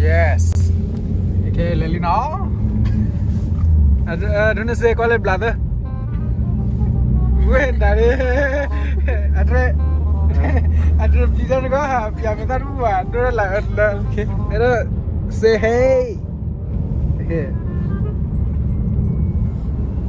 Yes. Okay, လဲၤလံနီၤ. အဒိန့ၣ်စ့ၢ်ကီးလၢဘျးသၢ ဝဲဒၣ်န့ၣ် အတြဲ အတြဲပျံၤတၢ်တဂီၢ် ပျံၤမ့ၢ်သၣ်တဘူၣ်ဘၣ် ဒိလၢလၢ အဲၣ်ဒိး say hey.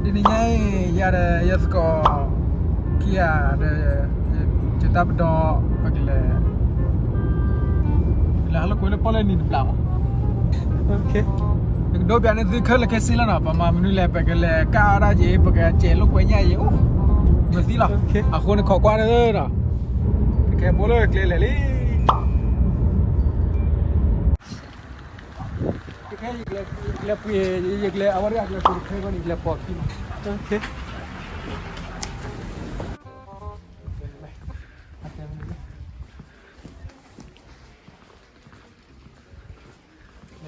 တနံၤညါအံၤ ယၤဒီးယသကိးခံဂၤဒီး ယတၢ်ပဒီ ပကလဲၤ လဲၤဟးလိာ်ကွဲလၢပီၣ်လဲၣ်နံၤတဘျီဘၣ်. ပကဒိးပျးန့ၢ်သုခဲလၢာ်ခဲဆ့လီၤနီၤ, ပမၤမနုၤလဲၣ် ပကလဲၤကၣ်အီၣ်ဒၣ်က့ၤ ပကစဲးလိာ်ကွဲညၣ်အံၤအိၣ် မၤသံလီၤ. အဃိန့ၣ်ခိးကွၢ်ဒီးနီၤ, ကခဲဘိလၢကျဲလဲၤလံ. ခဲယကျဲပှ့ၤ ယကျဲအဝဲတဂၤကျဲပှ့ၤတခဲဘၣ်န့ၣ် ယကျဲပိာ်ခံမး.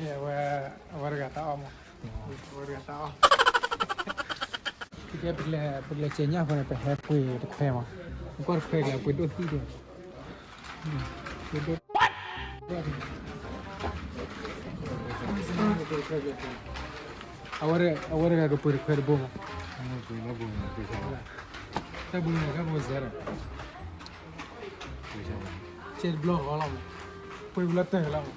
အဝဲ အဝဲတဂၤတၢ်အီၣ်မး, အဝဲတဂၤတၢ်အီၣ်. ခဲပကလဲၤ ပကလဲၤစဲးညၣ်အဃိန့ၣ် ပဟဲပှ့ၤတခွဲမး, ပကွၢ်တခွဲကျဲပှ့ၤဒိၣ်သံဒိၣ် ပှ့ၤဒိၣ် အဝဲ အဝဲတဂၤကပှ့ၤတခွဲတဘိမး, တၢ်ဘိန့ၣ် တၢ်ဘိစဲးဒီး စဲးတဘျီဃီလီၤမး, ပှ့ၤဘျီတၢ်လီၤမး.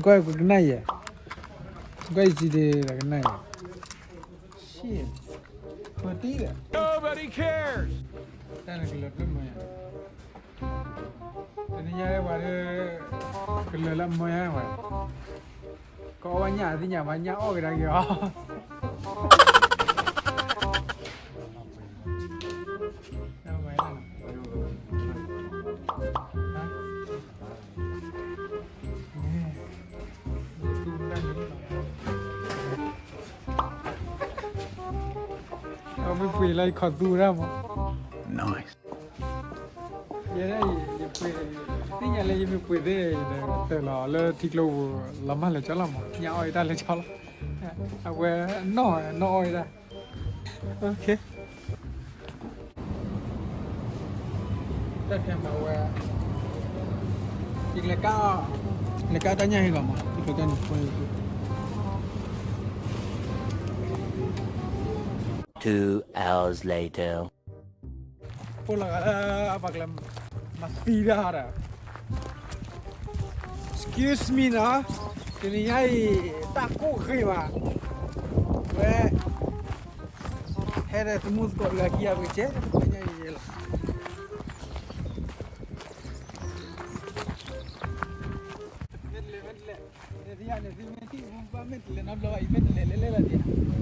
ကွၢ်ကနၣ်ယဲ, ကွၢ်ယစံးဒ်ကနၣ်ယဲ, ရှ့, ပတံၢ်ဒီး Nobody cares. တၢ်န့ၣ်ကလၢၤဖျၢၣ်မၢယါ, တနံၤညါဝဲဒီး ကလၢၤလၢမၢယါဝဲ, ကအီၣ်ဝဲညၣ်သ့ၣ်ညါမး ညၣ်အီၣ်ကဒါက့ၤအီၤ. အမ့ၢ်ပှ့ၤလၢယခီၣ်သူဝဲဒၣ်မး, ယဲဒၣ်အံၤ ယပှ့ၤ, သ့ၣ်ညါလၢယမ့ၢ်ပှ့ၤသ့ၣ် တၢ်လီၤလၢထံကျိပူၤ လီၤမၢ်လၢာ်ကၠီလီၤမး, ညၣ်အီၣ်ယတၢ်လၢာ်ကၠီလီၤ, အဝဲနီၣ်နီၣ်အီၣ်ယတၢ်. တၢ်ခဲမးဝဲ, ယကလဲၤကၣ်, လဲၤကၣ်တၢ်ညၣ်ဟ့ၣ်လီၤမး, တၢ်န့ၣ် Two hours later. ဖိလီၤဂာ်လၢပှၤကလဲၤမၤသံတၢ်ဒီး Excuse me နီၤ, တနံၤညါအံၤ တၢ်ကိၢ်ဃ့ဘၣ်, ဝဲ ဟဲဒီးသမူသကိးတဂၤခံဂၤ ပကစဲးတခွဲညၣ်အံၤလီၤ. မ့ၢ်တလဲၤ မ့ၢ်တလဲၤ, မ့ၢ်တလဲၤ, မ့ၢ်တလဲၤနီတဘျီဘၣ်, အံၤမ့ၢ်တလဲၤလဲၤလဲၤလဲၤဒံးဧါ.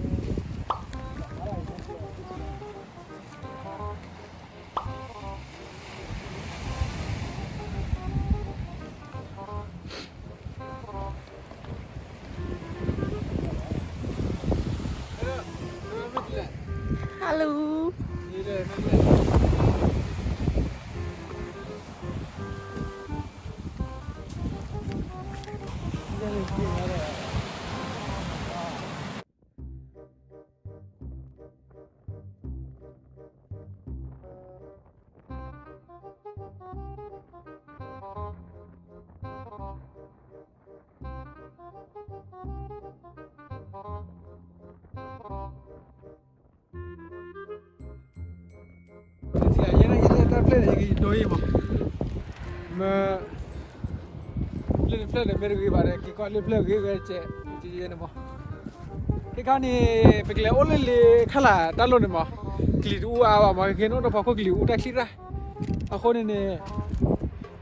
Hello. Tæ ယဲဒၣ်ယဲဒၣ်တၢ်ဖျၢၣ်န့ၣ် ယကယဒိအံၤမး, မ့ၢ် ဖျၢၣ်န့ၣ်ဖျၢၣ်န့ၣ်မ့ၢ်တဂ့ၤဘၣ်ဒီး က့ၤကွၢ်လၢဖျၢၣ်ဂ့ၤဂ့ၤကဲး, ကဲန့ၣ်မး, ခဲခါန့ၣ် ပကလဲၤအိၣ်လၢလ့ခါလၢ်တၢ်လိၣ်န့ၣ်မး, ကလံၤတအူအါဘၣ်မး, ကဲန့ၣ်အိၣ်ဒီးဖီခိၣ်ကလံၤအူတၢ်ချံတၢ်, အဃိန့ၣ်န့ၣ်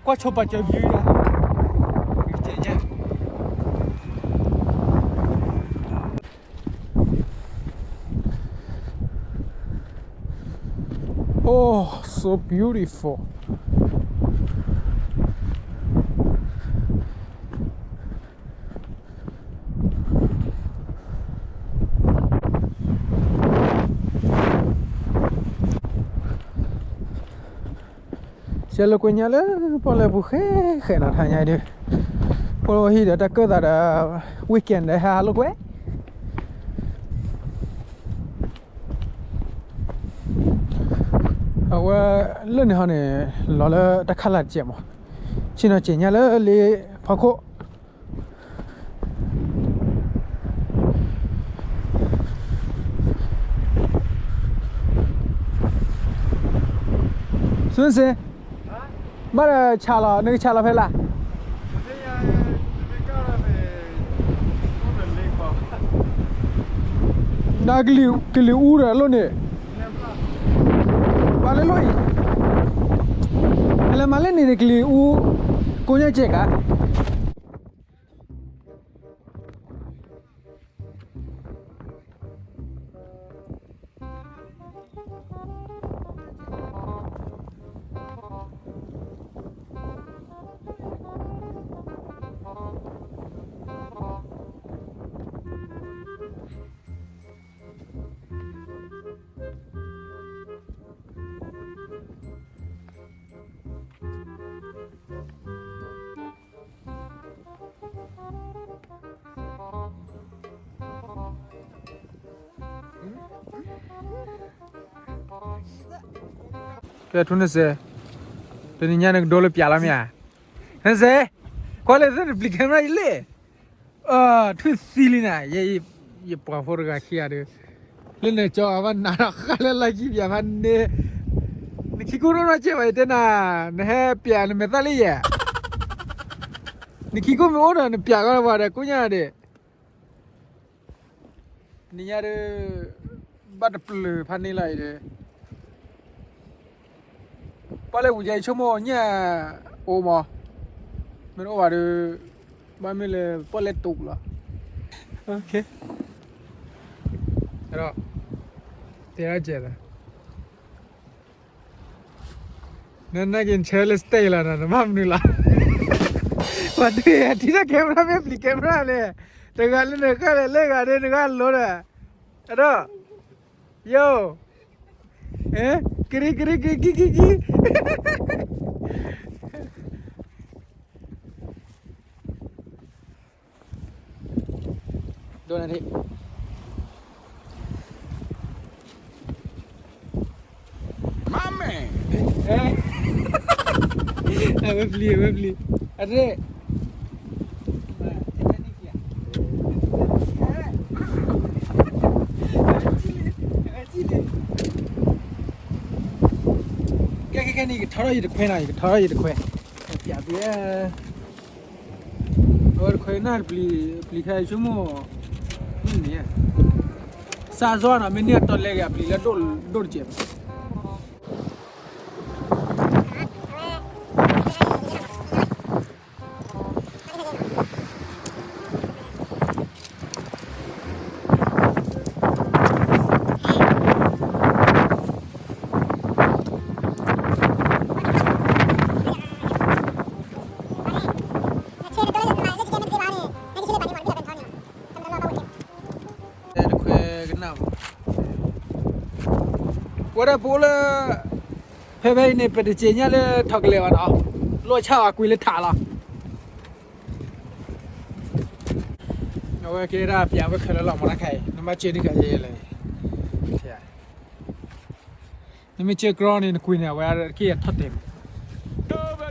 ကွၢ်ဆိပာ်စၢၤ view ယၤ, ကဲညါ Oh, so beautiful. ကဲလိာ်ကွဲညါလၢပီၣ်လဲၣ်ပူၤဃဲဃဲနီၤ ထါညါဒုး, ဖိလၢဟံၣ်ဒီးတၢ်ကၢၣ်သးဒီး weekend ဒီးဟဲဟးလိာ်ကွဲ အဝဲလၢန့ၣ်ဟီန့ၣ် လီၤလၢတၢ်ခးလၢ်တကဲးမး, ဆ့ၣ်နီၤစဲးညါလၢလ့ဖီခိၣ် သုစ့, ဘၣ်ဒီးဆးလီၤ နကဆးလီၤဖဲလဲၣ်, ဒီးကလံၤအူဒီးလိၣ်န့ၣ်, ပှၤလၢလိၣ်အံၤ, ဖဲလဲၣ်မၤလၢန့ၣ်န့ၣ် ကလံၤအူ, ကိးညါကဲးကး ကဲထူနစဲ, တနံၤညါနကဒိလၢပျးလီၤမ့ၢ်ဧါ, နစဲ, ကွၢ်လၢသ့ၣ်နပျံၤ camera ယလဲၣ်, ထွံၣ်သံလံနၤ, ယပှၤဖိတဂၤခံဂၤဒီး, လၢနကၠီအဘၣ်နးထီၣ်ဃါလၢလၢခံပျးဖးန့ၣ်, နခံကိၢ်နီၢ်နီၢ်ကဲးဘၣ်ယတဲနၤ, နဟဲပျးနမဲာ်သၣ်လံယဲ, နခံကိၢ်မ့ၢ်အိၣ်ဒီးနပျးကီးပှၤဒီးကိးညါဒီး နံၤညါဒီး ဘၣ်တပျၢၤဖးန့ၣ်လီၤအံၤဒီး ပီၣ်လဲၣ်ပူၤကဲဆိကမိၣ်ညၣ်အိၣ်မး, မ့ၢ်တအိၣ်ဘၣ်ဒီး ဘၣ်မ့ၢ်လၢပီၣ်လဲၣ်တူးလီၤ, ဒီး တဲဒၣ်ကဲးလီၤ နနာ်က့ၤနဆၢလၢ stage လီၤနီၤ နဘၣ်မနုၤလီၤ, ပှၤဒုးထံၣ်တၢ် camera မ့ၢ်ပျံၤ camera န့ၣ်, တဂၤလၢနဃၣ်လဲၣ်လၢဂၤဒ်နဂၣ်လိၤဒီး, အဒီး, ယိၤ, ကရံကရံကရံကံကံကံ, ဒိနထံၣ် အဝဲပျံၤ အဝဲပျံၤ အရ့ၣ် ကဲ ကဲ ကဲ န့ၣ် ယကထီထီၣ်ယတခွဲနီၤ ယကထီထီၣ်ယတခွဲ ပျးပျဲ အဝဲတခွဲနၢ်တပျံၤ ပျံၤခါဆိကမိၣ် မ့ၢ်န့ၣ် စၢ်စီနီၤ မ့ၢ်န့ၢ်အတီလဲက့ၤ အပျံၤလၢဒိၣ်တစဲးဘၣ် တခွဲကနၣ်မး ဝဲဒၣ်ပအိၣ်လၢ ဖဲဖဲအံၤန့ၣ် ပတစ့ညါလၢထီၣ်ကလဲာ်ဘၣ်နီၤ လိၣ်ဆၣ်အီၤကွံာ်လၢထးလီၤ အဝဲကဲဒၣ်ပျးဝဲခဲလၢာ်လီၤ မနၤခါအံၤ နမ့ၢ်စ့ဒ်ကလဲာ် နမ့ၢ်စ့ကြီန့ၣ် နကွံာ်န့ၣ် အဝဲက့ၤထီၣ်တဲာ်မး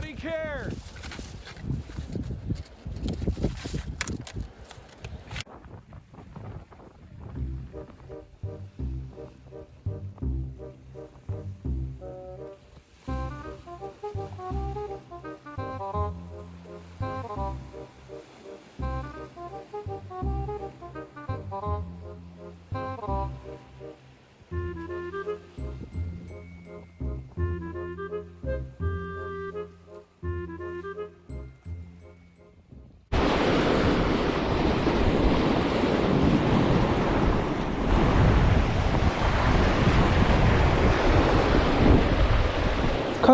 ခီၣ်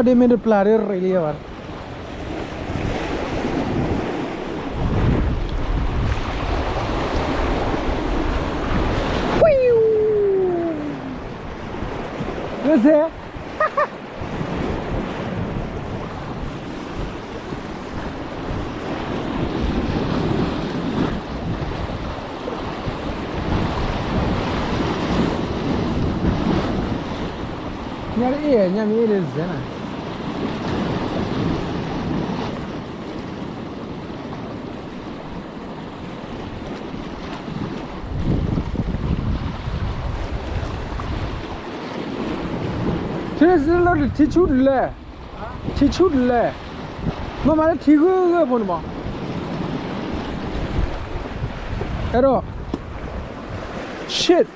ဒ့မ့ၢ်တပျၢ်ဒီးရ့းလံဘၣ် This is ညၣ်မ့ၢ်အ့ၣ်ဒ်စဲနၤ ထံလီၤတထံဆူၣ်တလဲၣ်, ထံဆူၣ်တလဲၣ်, မ့မ့ၢ်လၢထံဂုၢ်ဂုၢ်ဖိန့ၣ်မး, အဲၣ်ဒိး, shit.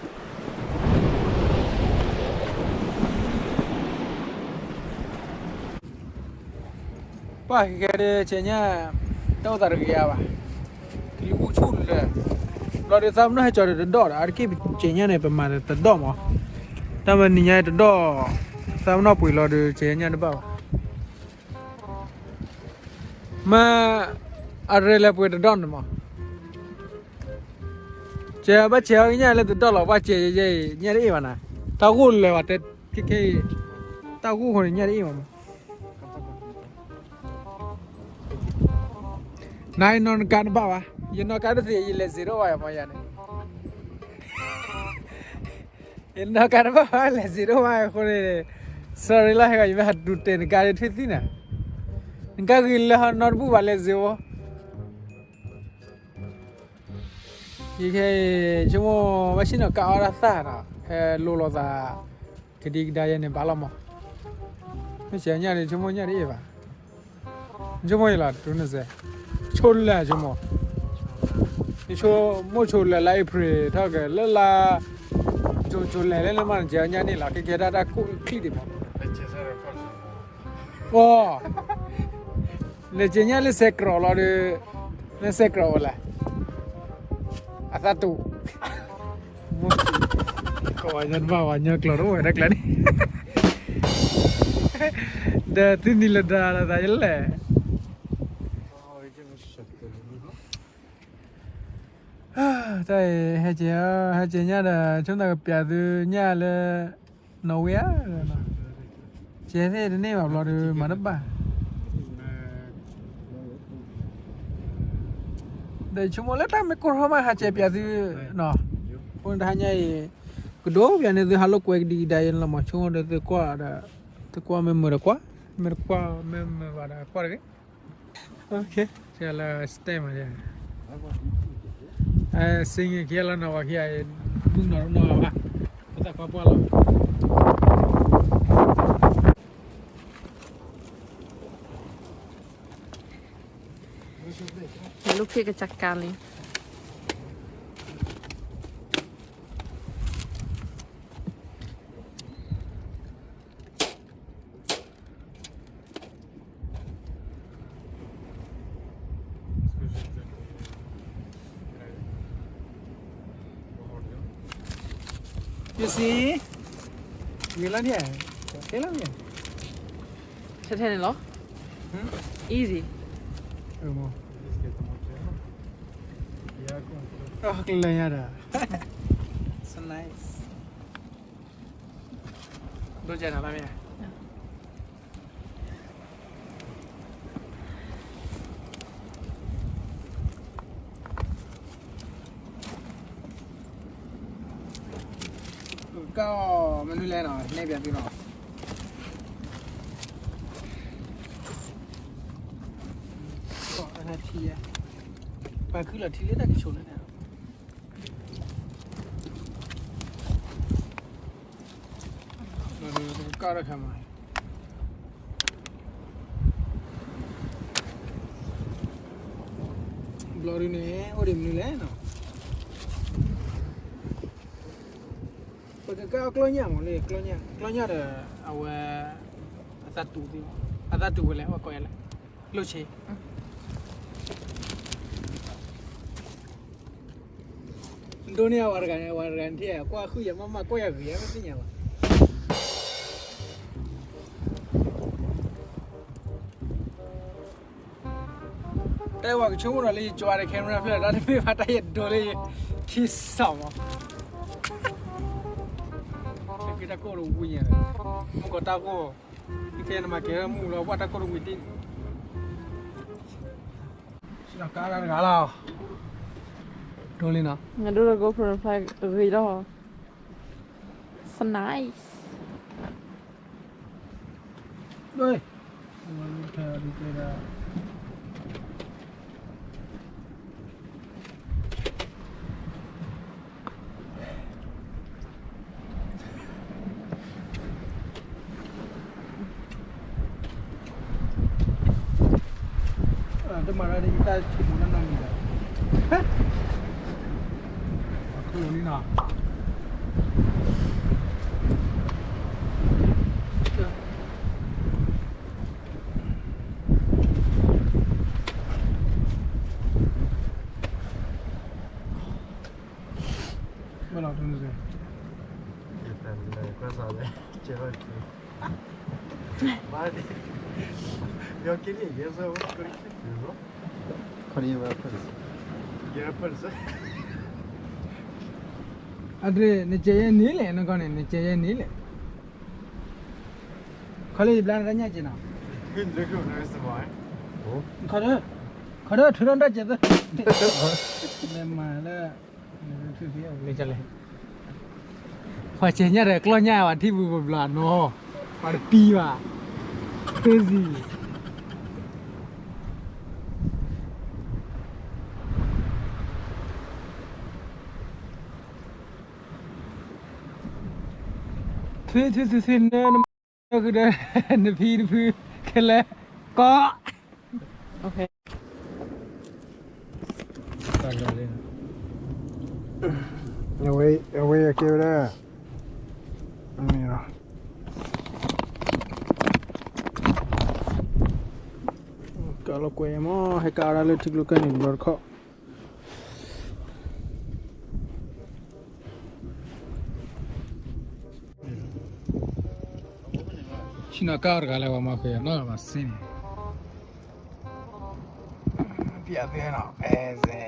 ပှၤကဲဒ်ဆဲးညၣ် တအိၣ်သးတကယၤဘၣ်, ကလံၤအူဆူၣ်လၢာ်, ဘျီဒီးသးပနီၣ်ဟဲကၠီၤဒီးတဒီၣ်ဒီး အါတက့ၢ်ဆဲးညၣ်န့ၣ် ပမၤဒီးတဒီၣ်မး, တၢ်မနုၤညါတဒီၣ်, သးပနီၣ်ပှ့ၤလီၤဒီးဆဲးညၣ်တဘၣ်ဘၣ်, မ့ၢ်အရ့လဲၤပှ့ၤတဒီၣ်န့ၣ်မး, ကဲဘၣ်ဆဲးအီၤကညၣ်လၢတဒီၣ်လီၤ ပှၤဆဲးယဲအံၤ ညၣ်တအ့ၣ်ဘၣ်နၤ, တၢ်ဂိၢ်လဲၤဘၣ်တဲ, ခဲခဲအံၤ, တၢ်ဂိၢ်ဃိန့ၣ် ညၣ်တအ့ၣ်ဘၣ်မး နၤယနီၢ်နကါနဘၣ်ဘၣ်, ယနီၢ်ကါတသ့ ယလဲၤစ့းဒိၣ်ဘၣ်ယမီယၤန့ၣ်, ယနီၢ်ကါတဘၣ်ဘၣ် လဲၤစ့းဒိၣ်ဘၣ်အဃိန့ၣ်, sorry လီၤ ဟဲဂီၤ ယမ့ၢ်ဟးဒူးတဲာ်နကါဒ်ထွံၣ်သံနၤ, နကါဂ့ၤလၢဟီနီတဘူၣ်ဘၣ်လဲၤစ့းဝဲ ယခဲအံၤ ဆိကမိၣ်ဘၣ်ဆ့ၣ်နီၤကါအီၣ်တၢ်သၣ်နီၤ ဟဲလိလီၤသး ကဒံကဒါယဲန့ၣ်ဘၣ်လီၤမး, မ့ၢ်ဆဲးညၣ်န့ၣ် ဆိကမိၣ်ညၣ်တအ့ၣ်ဘၣ်, ဆိကမိၣ်ယလီၤ တူၢ်နစဲး, ဆိလၢာ်ဆိကမိၣ်, ဆိကမိၣ်ဆိလၢာ်လၢ April ထီၣ်က့ၤလၢလါ June July လၢလၢမး နကဲညၣ်န့ၣ်လီၤ ကဲကဲဒၣ်တၢ်ကိၢ်ချံၣ်ဒံးမး အိ, နကဲညၣ်လၢစဲးကြိးလီၤဒီး, လၢစဲးကြိးဝဲလဲၣ်, အသးတူာ်, ကိးဝဲညါတဘၣ်ဝဲ ညီကျိာ်တအိၣ်ဝဲဒၣ်ကျါန့ၣ်, ဒီးသုနံၤလၢဒါလီၤသးယလဲၣ် တၢ်အံၤ ဟဲကဲ, ဟဲကဲညၣ်ဒီး ဆိကမိၣ်သးကပျးသုညၣ်လၢ နီၣ်ဝ့ဧါ, ကဲသ့ၣ်တန့ၢ်ဘၣ်ဘျီဒီး မၤတဘၣ်, ဒီးဆိကမိၣ်လၢတၢ်မ့ၢ်ကိၢ်ထီၣ်မး ဟးကဲပျးသုနီၤ, အဃိန့ၣ်တဟါညါအံၤ ကဒိးပျးန့ၢ်သုဟးလိာ်ကွဲကဒံကဒါယဲန့ၣ်လီၤမး ဆိကမိၣ်ဒီးသုကွၢ်ဒီး, သုကွၢ်မ့ၢ်မုာ်ဒီးကွၢ်, မ့ၢ်တကွၢ်မ့ၢ်မုာ်ဘၣ်ဒီးကွၢ်တဂ့ၤ ကဲလၢ stamp မး, စ့ၢ်ကီးလီၤ နီၢ်ဝၤခံဂၤအံၤ မုၢ်နီၢ်နီၢ်ဘၣ်, ပသးကွၢ်ပှၢ်လီၤ လူခေတ်ကစကားလေး You see? ဝံၤလီၤန့ၣ်, ထဲလီၤန့ၣ်, ထဲထဲန့ၣ်လီၤ, easy, ကလဲၤညါဒီး, so nice, ဒိၣ်ကဲနၤလီၤမ့ၢ် ကၢ်အီၤမနုၤလဲၣ်နီၤ နဲၣ်ပျးသုနီၤ, ကၢ်အီၤထံ, ပှၤခုလီၤထံလၢတၢ်ကဆိးန့ၣ်, ကၢ်တခါမး ဘျီဒုန့ၣ် အိၣ်ဒံးမနုၤလဲၣ်နီၤ, ပကကၢ်အီၤကျီၢ်ညၣ်မးလၢ ကျီၢ်ညၣ်, ကျီၢ်ညၣ်ဒီး အဝဲ အသးတူာ်သ့ၣ်, အသးတူာ်ဝဲလဲၣ် အဝဲကိးယၤလဲၣ်, လိၣ်ဆ့ ဒိၣ်န့ၢ်အဝဲတဂၤန့ၣ် အဝဲတဂၤန့ၣ်ထံၣ် ကွၢ်ဃုာ်ယၤမးမး ကွၢ်ယၤဂ့ၤ မ့ၢ်သ့ၣ်ညါဘၣ်. တၢ်ဝဲကဆိကမိၣ်ဒီးလၢယကွၢ်ဒီး camera ဖျၢၣ် တၢ်တမ့ၢ်ဘၣ် တၢ်ယဒိလၢယထံစၢ်မး, ကဲတၢ်ကိၢ်တဝံၤညါ, မုၢ်ကီးတၢ်ကိၢ်, ကဲနမၤကဲမုၢ်လီၤ ပှၢ်တၢ်ကိၢ်တဝံၤဒ်န့ၣ် ကါတဂၤလီၤ, ဒိလံနီၤ, ငါဒိလၢ GoPro နဖျါဂ့ၤလီၤ, so nice. ဒ် အဝဲလၢဖဲဒ်တဲဒၣ် တမၤရၣ်ဒ်ယတၢ်ဆံးပူၤနီၢ်နီၢ်မံၤဒီး အခီလီၤလံနီၤ ဘၣ်လီၤ အဒ့ နကဲယဲန့ၣ်လဲၣ် နကီၢ်န့ၣ် နကဲယဲန့ၣ်လဲၣ် ခီလၢယဘျါနတၢ်ညၣ်က့ၤနီၤ ခီဒီး ခီဒီး ထုးထီၣ်တၢ်ကဲၤသၢ လဲၤမၤလၢ လဲၤ ပှၤဆဲးညၣ်ဒီးကျီၢ်ညၣ်ဝဲထံၣ်ပူၤပဘျီနီၤ ပှၤတပံၤဘၣ် crazy ထွံၣ်ထွံၣ်ထွံၣ်ထွံၣ် နမၤဃုာ်ဒီး နဖံနဖု ခဲလၢာ် ကီး အဝဲအကဲဝဲဒၣ် ကးလီၤကွဲမး ဟဲကးဝဲဒၣ်လၢထံကျိကၢၢ်န့ၣ်တဘျီတခီၣ် ဆ့ၣ်နီၤကါအီၤတဂၤလၢပှၤမၤဃုာ်နီၤ မၤစ့န့ၣ် ပျးဖဲနီၤ ဖဲစဲ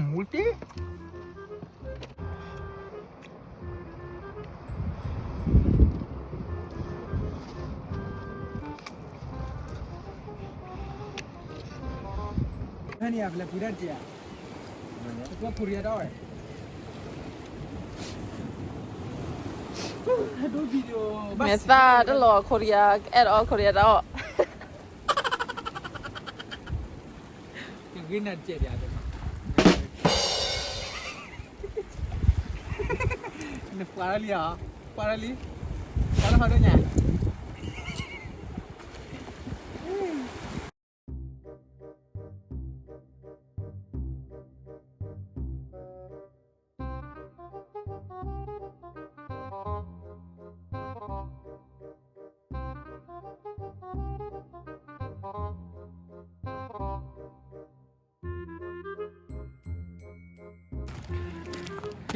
း ဝံၤတ့ၢ် ဖဲန့ၣ် ပလဲၤပှ့ၤဒၣ်တက့ၢ်ဧါ, ပကွၢ်ခိရံယါတအီၣ်, မဲာ်သၣ်တလီၤခိရံယါ, အဲၣ်ဒိးအီၣ်ခိရံယါတအီၣ်. ကဂ့ၤနၤတကဲးဒၣ်, နပှၤလၢလံဧါ, ပှၤလၢလံ, ပှၤလၢဟီဒိၣ်ညါ.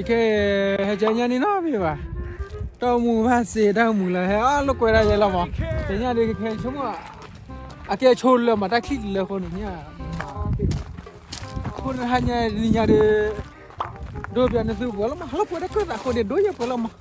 ခဲ ဟဲကဲညါန့ၣ်နီတဘ့ၣ်ဘၣ်, တၢ်အိၣ်မူဘၣ်စ့ၢ် တၢ်အိၣ်မူလၢဟဲအီၣ် လိာ်ကွဲဒၣ်ယဲလီၤမး, ကဲညါဒီးခဲဆိကမိၣ်, အကဲဆိလၢမၤတၢ်ချံတလၢဃိန့ၣ်ညါ, အဃိန့ၣ်ဟါညါနံၤညါဒီး, ဒိပျးနသုပှဲၤလီၤမး ဟဲလိာ်ကွဲဒၣ်ကၢၣ်သးဃိန့ၣ် ဒိယဲပှဲၤလီၤမး.